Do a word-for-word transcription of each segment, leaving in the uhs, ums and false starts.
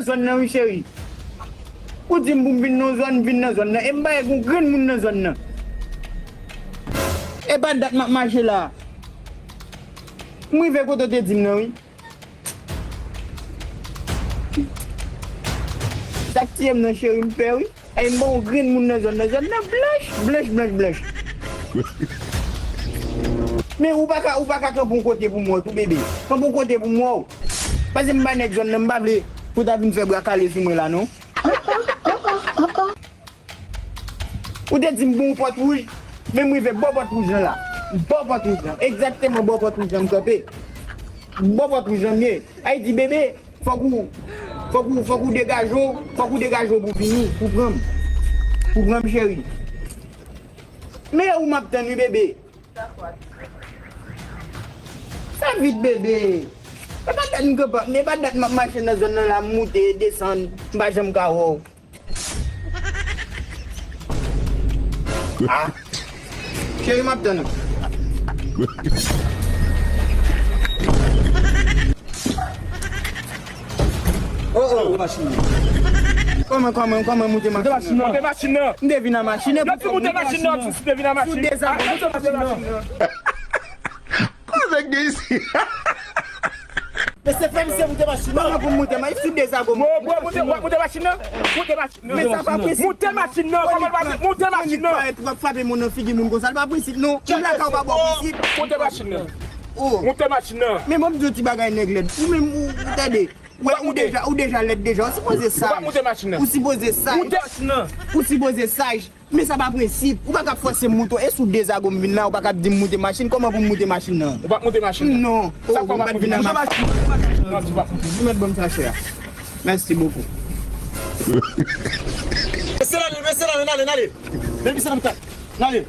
Zòn nan wi, cheri. Ou di m pou m vin nan zòn, m vin nan zòn nan. E m pa gen yon grenn moun nan zòn nan. E pa dat m ap mache la. M rive kote w te di m nan, wi. Sa k tiye m nan, cheri, m pè, wi. Ay, m pa yon grenn moun nan zòn nan. Zòn nan blanch, blanch, blanch, blanch. Men ou pa ka, ou pa ka kanpe yon kote pou m wè w tou, bebe. Kanpe yon kote pou m wè w. Paske m pa nèg zòn nan, m pa vle pou w ta vin fè bra kale sou mwen la, non. Ou te di m bon pòt wouj, men m rive bò pòt wouj lan la. Bò pòt wouj lan. Egzakteman bò pòt wouj lan m kanpe. Bò pòt wouj lan m ye. Ay di bebe, fòk ou, fòk ou, fòk ou degaje w, fòk ou degaje w pou vini, pou pran m. Pou pran m, cheri. Men ou m ap tann wi, bebe. Sa vit, bebe. E pa dat m kanpe, men e pa dat m ap mache nan zòn nan la, m moute, desann, m pa janm ka wè w. Ah. Cheri, m ap tann ou. Oh, oh. Kòman, kòman, kòman moute machin nan? Moute machin nan. M te vin a machin nan. Yo di moute machin nan, ou di si te vin a machin. Sou dezago, moute machin nan. Koze k gen isi? Mesye, fè misye moute machin nan. Kòman pou m moute machin sou dezago? Mo, mo, moute, w ap moute machin nan? Moute machin nan. Men sa pa prensip. Moute machin nan. Kòman pa moute machin nan? Ou ap frape moun nan figi moun konsa, li pa prensip non. Moun lakay ou pa ba w prensip. Moute machin nan. Oh. Moute machin nan. Men mwen m di w ti bagay nèg lèd. Ou menm ou, ou tande. Ou, ou deja, ou deja lèd deja. Ou sipoze saj. Ou pa moute machin nan. Ou sipoze saj. Moute machin nan. Ou sipoze saj. Men sa pa prensip. Ou pa ka fòse m moute w. E sou dezago m vin la, ou pa ka di m moute machin. Kòman pou m moute machin nan? Ou p ap moute machin nan? Non. Sa fè w pa moute machin nan? Non, ou p ap moute. Ou mèt ban m sachè a. Mèsi bokou. Mesye, n ale, mesye, n ale, n ale, n ale. Depi se nan kat. N ale.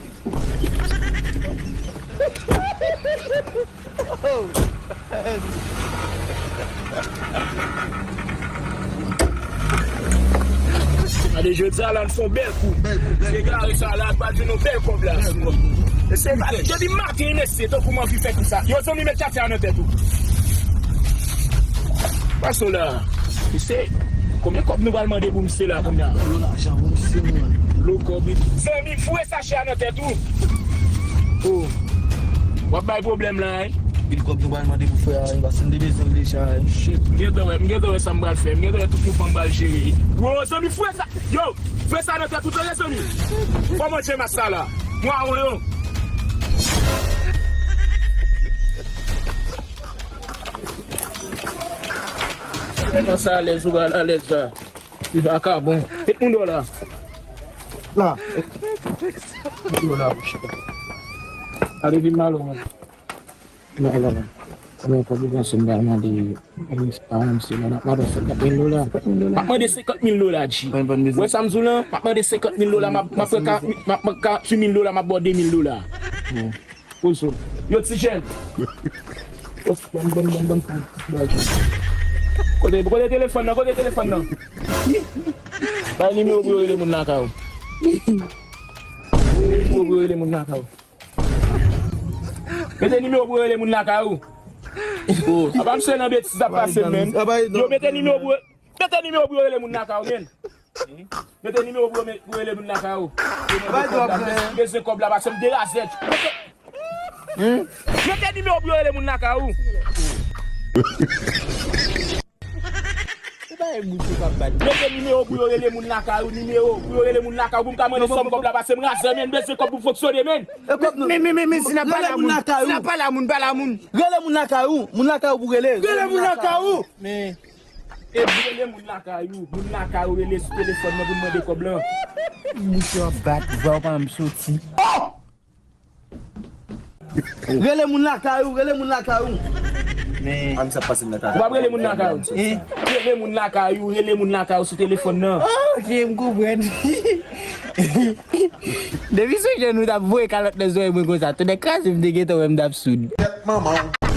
Gade, jodi a la, n fè yon bèl kou. Bèl kou, bèl kou. Egare sa la, pa di nou bèl kòb la. Bèl kòb. Mesye, depi maten, mesye, tankou m anvi fè kou sa. Yo, zanmi, met tchatcha nan tèt ou. Pase w la. Mesye, konbyen kòb nou pral mande pou misye la kounye a? Lo lajan pou misye, mwen. Lo kòb, wi. Zanmi, foure sachè a nan tèt ou. Oh. W ap bay pwoblèm la, wi. Pil kòb nou pral mande pou frè a, wi, paske m te bezwen l deja, wi. Shit, m gentan wè, m gentan wè sa m pral fè. M gentan wè tout mouvman m pral jere. Wo, zanmi, foure sa. Yo, foure sa nan tèt ou, tande, zanmi. Fò manje mas sa la. Mwa yo. Kòman sa alèz, ou pral alèz la. Li vakabon. Met moun dò la. La. Met moun dò la, bouch. Ale vin malo, man. La, la, la. Mwen pa bezwen se m pral mande. Mwen pa mwen se la, m ap mande senkant mil dola. M ap mande senkant mil dola, G. Wè sa m di w lan? M ap mande senkant mil dola, m ap, m ap pran ka-, m ap pran karant mil dola, m ap ba w de mil dola. Pozo. Yo, ti jèn. Yo, ban, ban, ban, ban, ban. Kote, kote telefòn nan, kote telefòn nan? Bay nimewo pou yo rele moun lakay ou. Nimewo pou yo rele moun lakay ou. Mete nimewo pou yo rele moun lakay ou. Oh, apa misye nan betiz ap pase, menn. Yo, mete nimewo pou yo. Mete nimewo pou yo rele moun lakay ou, menn. Mete nimewo pou yo, pou yo rele moun lakay ou. Mete kòb la, m bezwen kòb la, paske m derazè. Mete, mete nimewo pou yo rele moun lakay ou. Mete nimewo pou yo rele moun lakay ou, nimewo pou yo rele moun lakay ou, pou m ka mande sòm kòb la, paske m razè, menn, m bezwen kòb pou fonksyone, menn. Men, men, men, men, si n ap pale a moun, si n ap pale a moun, pale a moun. Rele moun lakay ou, moun lakay ou pou rele. Rele moun lakay ou. Men, e rele moun lakay ou, moun lakay ou rele sou telefòn nan pou n mande kòb lan. Bouch yo ap bat, vwa w pa janm soti. Rele moun lakay ou, rele moun lakay ou. Men. An sa pase nan kaka. W ap rele moun lakay ou. Hein? Rele moun lakay ou, rele moun lakay ou sou telefòn nan. Oh, ok, m konprann. Depi sonje nou t ap voye kalòt nan zòrèy mwen konsa, tonnè kraze m te gentan wè m t ap soud. Tèt manman w.